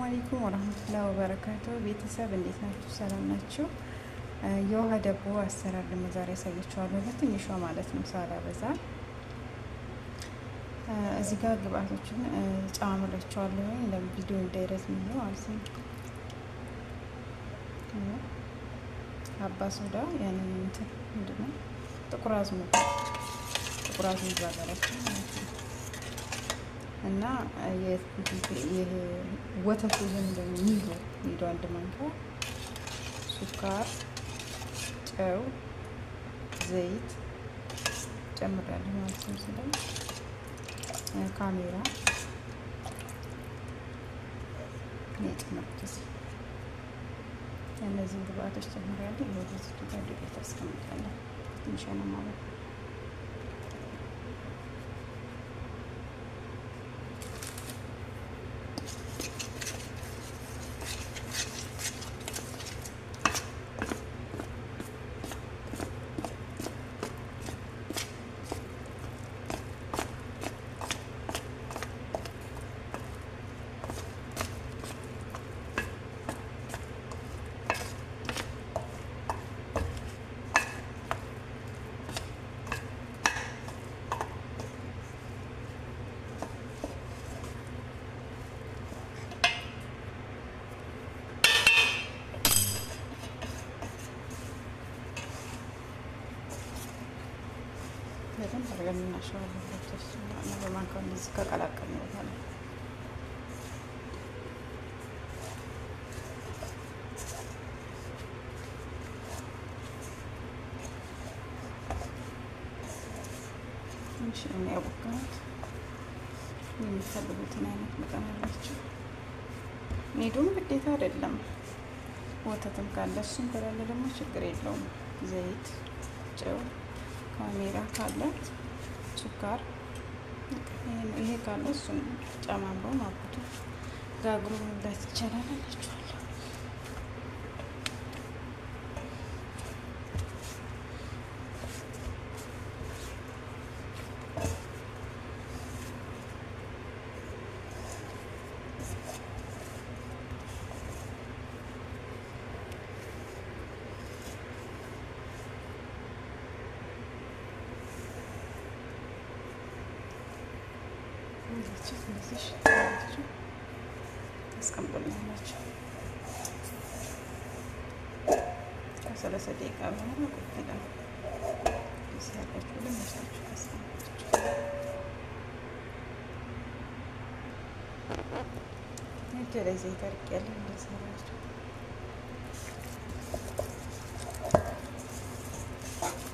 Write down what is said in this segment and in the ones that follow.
አለይኩም ወራህመቱላሂ ወበረካቱ። ቤተሰብ እንዴት ናችሁ? ሰላም ናችሁ? የውሃ ዳቦ አሰራር ደግሞ ዛሬ ያሳያችኋለሁ፣ በትንሿ ማለት ነው፣ ሳላበዛ። እዚህ ጋር ግብአቶችን ጨማምሬያቸዋለሁ ለቪዲዮ እንዳይረዝም ነው ማለት ነው። አባ ሶዳ ያንን እንትን ምንድን ነው ጥቁር አዝሙድ፣ ጥቁር አዝሙድ ባገራችን ማለት ነው። እና ወተቱ ይሄ ምንድን ነው ኒዶ፣ ኒዶ አንድ ማንኪያ፣ ሱካር፣ ጨው፣ ዘይት ጨምሬያለሁ ማለት ነው። እዚህ ላይ ካሜራ ነው የጨመርኩት። እዚህ እነዚህን ግብአቶች ጨምሬያለሁ። ይኸው በዚህ ጋር ዱቄት አስቀምጣለሁ። ትንሽ ነው ማለት ነው። በደንብ አድርገን እናሸዋለን። በማንካው እንደዚህ ከቀላቀልን በኋላ ትንሽ ነው ያቦካሁት። የሚፈልጉትን አይነት መጠን አላቸው። ኒዶም ግዴታ አይደለም። ወተትም ካለ እሱም ከሌለ ደግሞ ችግር የለውም። ዘይት፣ ጨው፣ ካሜራ ካለ፣ ሱካር፣ ይሄ ካለ እሱን ጨማምሮ ማብቶ ጋግሮ መብላት ይቻላል እላችኋለሁ። እንደዚህ ታስቀምጡልናላችሁ። ከ30 ደቂቃ በኋላ ቁጭ ይላል። እዚህ ያላችሁ ለማሽታችሁ ታስቀምጣችሁ። እጄ ላይ ዘይት አድርጌያለሁ። እንደዚህ አድርጋችሁ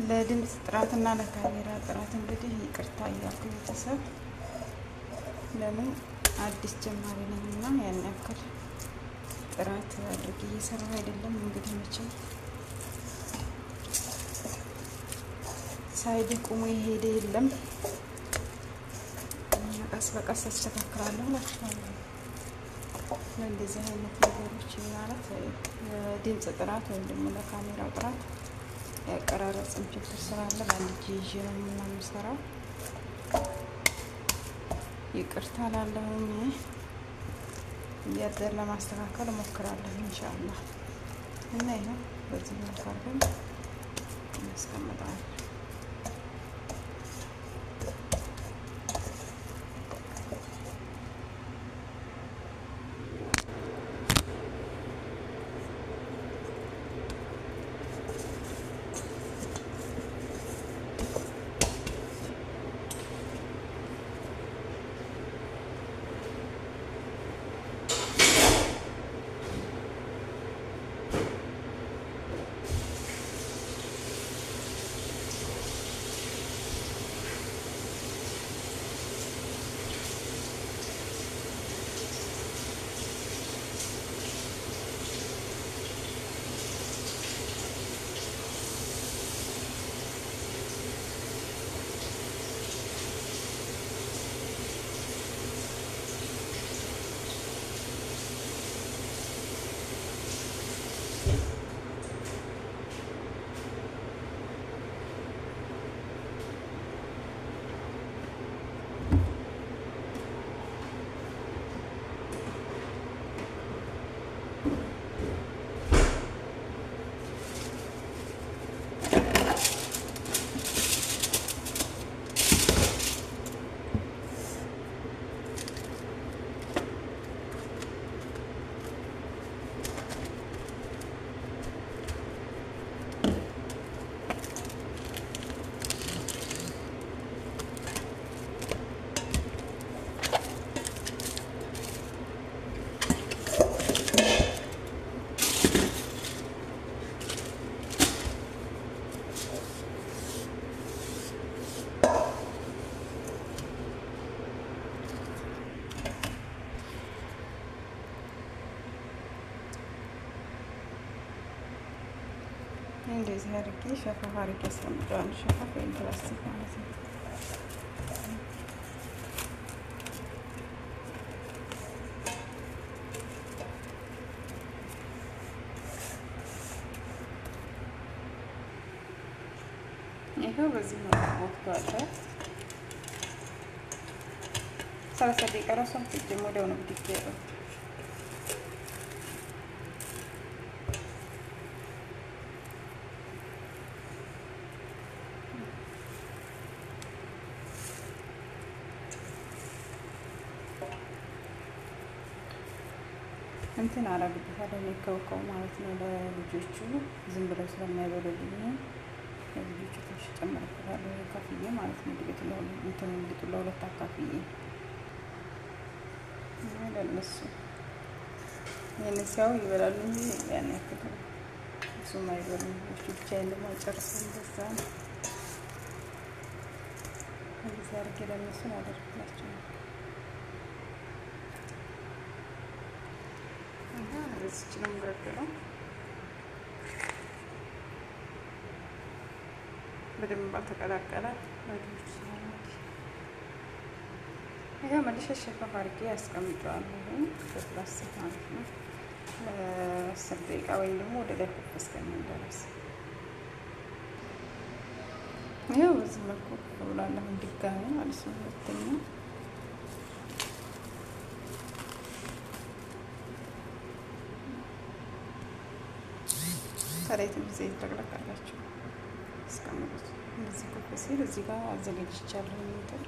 ለድምፅ ጥራትና ለካሜራ ጥራት እንግዲህ ይቅርታ እያልኩ ቤተሰብ፣ ለምን አዲስ ጀማሪ ነኝ እና ያን ያክል ጥራት አድርጌ እየሰራሁ አይደለም። እንግዲህ መቼም ሳይድ ቁሞ የሄደ የለም። ቀስ በቀስ አስተካክላለሁ እላችኋለሁ። ለእንደዚህ አይነት ነገሮች ማለት ለድምፅ ጥራት ወይም ደግሞ ለካሜራው ጥራት ያቀራረጽም ችግር ስላለ በአንድ እጄ ይዤ ነው የምሰራው። ይቅርታ ላለሁኝ፣ እያደር ለማስተካከል እሞክራለሁ ኢንሻአላህ። እና ይኸው በዚህ መልክ አድርገን እናስቀምጠዋለን። እንደዚህ አድርጌ ሸፋፍ አድርጌ አስቀምጠዋለሁ። ሸፋፍ ወይም ፕላስቲክ ማለት ነው። ይኸው በዚህ መልኩ ቦክቷል። 30 ደቂቃ ራሱ አልፈጀም፣ ወዲያው ነው ብድግ ያለው። እንትን አደርግበታለሁ እኔ ከውከው ማለት ነው። ለልጆቹ ዝም ብለው ስለማይበሉልኝ ለልጆቹ ትንሽ ጨምርበታለሁ ከፍዬ ማለት ነው። ዱቄቱ እንትን ሊጡ ለሁለት አካፍዬ ለእነሱ ይህን ሲያው ይበላሉ እንጂ ያን ያክል ብዙም አይበሉም። ልጆቹ ብቻዬን ደግሞ አልጨርስም። በዛ ነው እንደዚህ አድርጌ ለእነሱ አደርግላቸው ነው። በዚች ነው የምጋግረው። በደንብ አልተቀላቀለ ባዶ ይችላል። ይሄ መልሼ ሸፈፍ አድርጌ አስቀምጨዋለሁ በፕላስቲክ ማለት ነው ለ10 ደቂቃ ወይም ደግሞ ወደ ላይ ኩፍ እስከሚል ድረስ። ይኸው በዚህ መልኩ ብሏል። አሁን ድጋሚ ማለት ነው ሁለተኛ ከላይ ትንሽ ዘይት ለቅለቅ አድርጋችሁ አስቀምጡት። እንደዚህ ኩፍ ሲል እዚህ ጋር አዘጋጅቻለሁ እንትን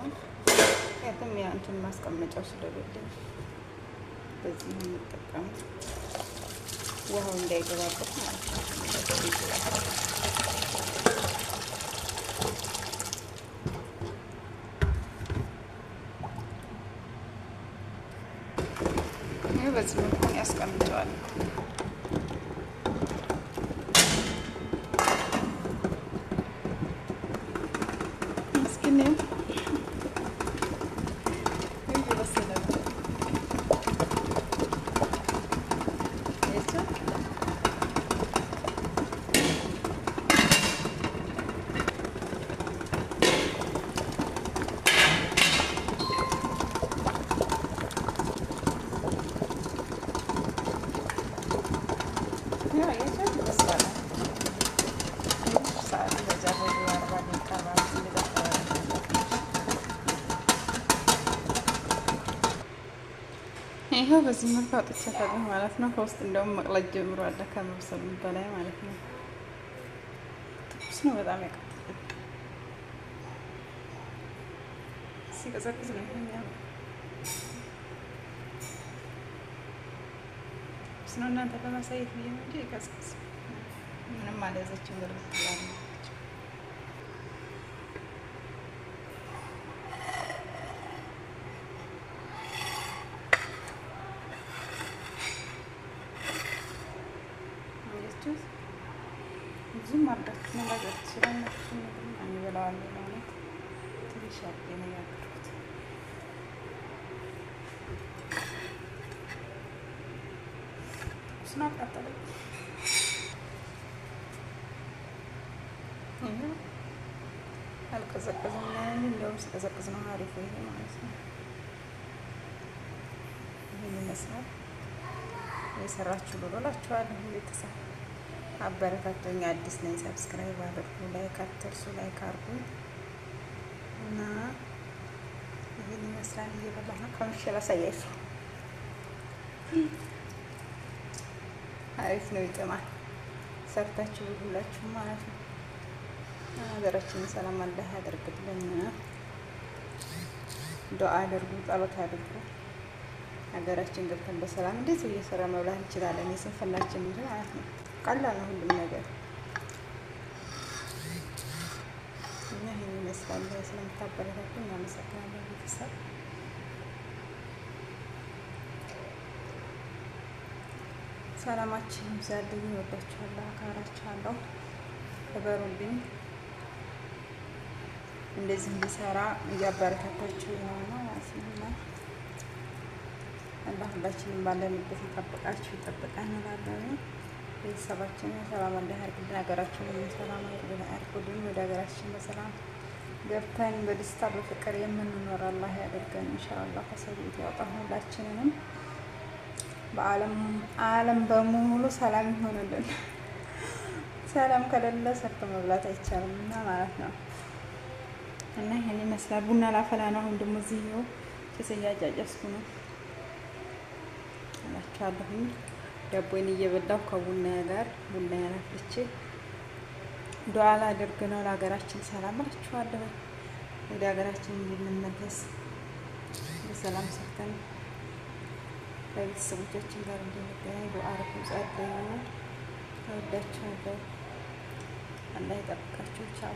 ምክንያቱም ያ እንትን ማስቀመጫው ስለሌለኝ በዚህ ነው የምጠቀመው፣ ውሃው እንዳይገባበት ማለት ነው። ይህ በዚህ መልኩ ያስቀምጨዋል። ይኸው በዚህ መልኩ አውጥቻታለሁ ማለት ነው። ከውስጥ እንደውም መቅለጥ ጀምሯል ከመብሰሉ በላይ ማለት ነው። ትኩስ ነው፣ በጣም ያቃጥላል። ሲቀዘቅዝ ነው የሚያምረው። ትኩስ ነው። እናንተ ለማሳየት ብዬ ነው እንጂ ይቀዝቅዝ ምንም አልያዘችም። ገልብጥ ብላለች። ብዙም አድርጋችሁ መጋገር ትችላላችሁ። እኔ እበላዋለሁ ማለት ትንሽ አድርጌ ነው ያገርኩት። ትኩስ ነው፣ አቃጠለኝ። አልቀዘቀዘም። እንደውም ሲቀዘቅዝ ነው አሪፉ ይሄ ማለት ነው። ይሄን ይመስላል የሰራችሁ ብሎ እላችኋለሁ ቤተሰብ አበረታቶኝ አዲስ ነኝ። subscribe አድርጉ፣ like አትርሱ፣ like አድርጉ እና ይህን ይመስላል። እየበላሁ ነው። ከምሽ ላሳያችሁ። አሪፍ ነው፣ ይጥማል። ሰርታችሁ ብሉላችሁ ማለት ነው። ሀገራችንን ሰላም አላህ ያደርግልን። ዱአ አድርጉ፣ ጸሎት አድርጉ። ሀገራችን ገብተን በሰላም እንደዚህ እየሰራ መብላት እንችላለን። የስንፍናችን እንጂ ማለት ነው። ቀላል ነው ሁሉም ነገር እና ይሄን ይመስላል። ስለምታበረታቱኝ አመሰግናለሁ ቤተሰብ። ሰላማችሁ ይብዛልኝ። እወዳችኋለሁ፣ አከብራችኋለሁ። ክበሩልኝ። እንደዚህ እንዲሰራ እያበረታታችሁ ነው ማለት ነው። አላህ ሁላችንም ባለንበት ይጠብቃችሁ ይጠብቀን እላለሁ። ቤተሰባችንን ሰላም አላህ ያርግልን፣ ሀገራችንን ሰላም ያርግልን። ወደ ሀገራችን በሰላም ገብተን በደስታ በፍቅር የምንኖር አላህ ያደርገን ኢንሻአላህ። ከሰው ቤት ያውጣን ሁላችንንም። በዓለም ዓለም በሙሉ ሰላም ይሆንልን። ሰላም ከሌለ ሰርቶ መብላት አይቻልም እና ማለት ነው። እና ይሄን ይመስላል። ቡና ላፈላ ነው። አሁን ደግሞ እዚህ ይኸው ጭስ እያጫጨስኩ ነው እላችኋለሁኝ። ዳቦዬን እየበላሁ ከቡና ጋር ቡና አፍልቼ ዱዓ ላደርግ ነው ለሀገራችን ሰላም እላችኋለሁ። ወደ ሀገራችን እንድንመለስ በሰላም ሰርተን ከቤተሰቦቻችን ጋር እንድንገናኝ ዱዓ አድርጉ፣ ጸልዩ። እወዳችኋለሁ። አላህ ይጠብቃችሁ። ቻው።